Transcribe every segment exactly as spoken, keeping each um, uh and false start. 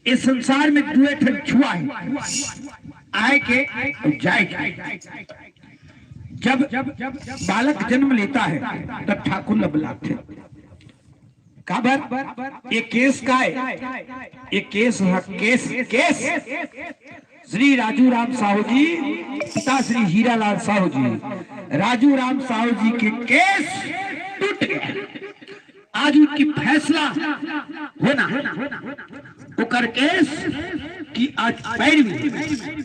इस संसार में दुए ठन छुआ हे, आए के अउ जाए के। जब बालक जन्म लेता है, तब ठाकुर ला बुलाथे। काबर? ये केस का है? ये केस ह, केस, केस। श्री राजू राम साहू जी, पिता श्री हीरालाल साहू जी, राजू राम साहू जी के केस टूट गए। आज उनकी फैसला होना, ओकर केस कि आज पैरवी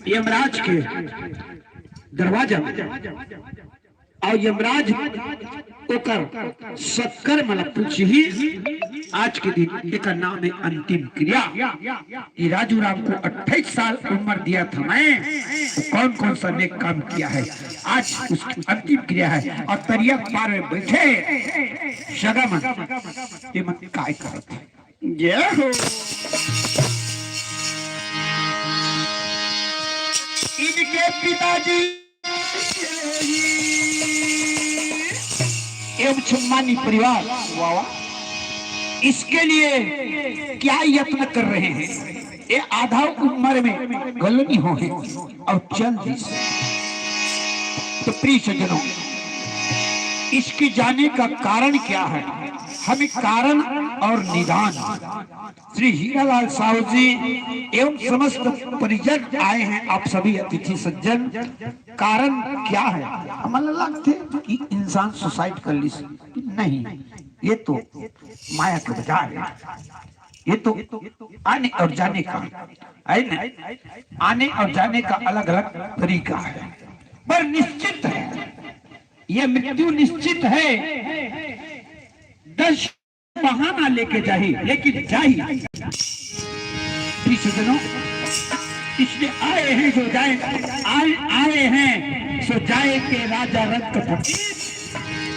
यमराज के दरवाजा में अउ यमराज ओकर सत्कर्म ला पूछही। आज के दिन एकर नाम है अंतिम क्रिया। ये राजू राम को अट्ठाईस साल उम्र दिया था मैं, तो कौन कौन सा नेक काम किया है? आज उसकी अंतिम क्रिया है। अउ तरिया के पार में बैठे जगह मन, ये मन काय करत हे? जय हो। इनके पिताजी एवं सम्मानी परिवार, वाह, वाह, इसके लिए क्या यत्न कर रहे हैं? ये आधा उम्र में गलनी हो है और चल दिस। तो प्रिय सज्जनों, इसके जाने का कारण क्या है? हमें कारण और निदान। श्री हीरालाल साहू जी एवं समस्त परिजन आए हैं, आप सभी अतिथि सज्जन। कारण क्या है? हमन ला लगथे कि इंसान सुसाइड कर लिस, नहीं, ये तो माया के बाजार है, ये तो आने और जाने का है ना, आने और जाने का अलग-अलग तरीका है, पर निश्चित है, ये मृत्यु निश्चित है। दस बहाना लेके जाही, लेकिन जाही। प्रिय सज्जनों, इसलिए आए हैं जो जाए, आए, आए हैं सो जाए के राजा रंक फकीर,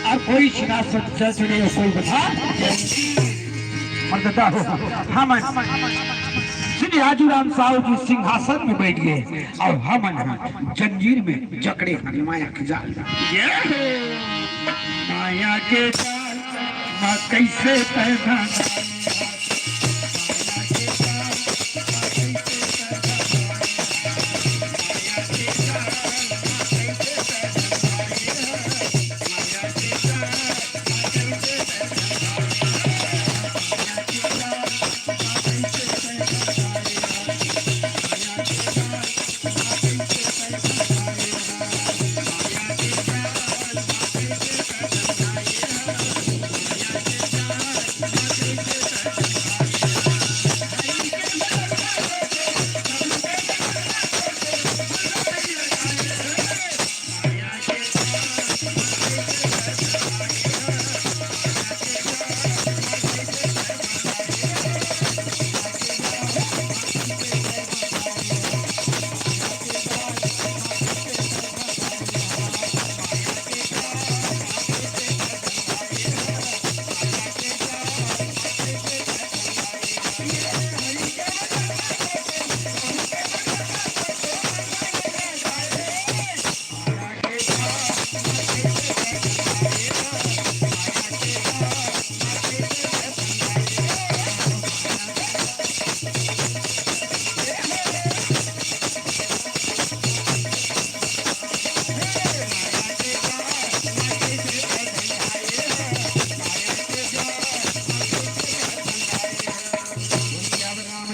और कोई सिंहासन चढ़ चढ़े और कोई बता। मर्दता हो, हमन श्री राजू राम साहू जी सिंहासन में बैठ गए और हमन ह जंजीर में जकड़े हन माया के जाल में। ये हो माया के जाल में कैसे पैदा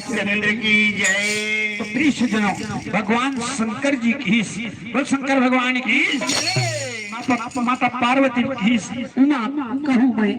चंद्र की जय। तो प्रिय सज्जनों, भगवान शंकर जी की, बोल शंकर भगवान की, माता, माता पार्वती की, उमा कहूँ मैं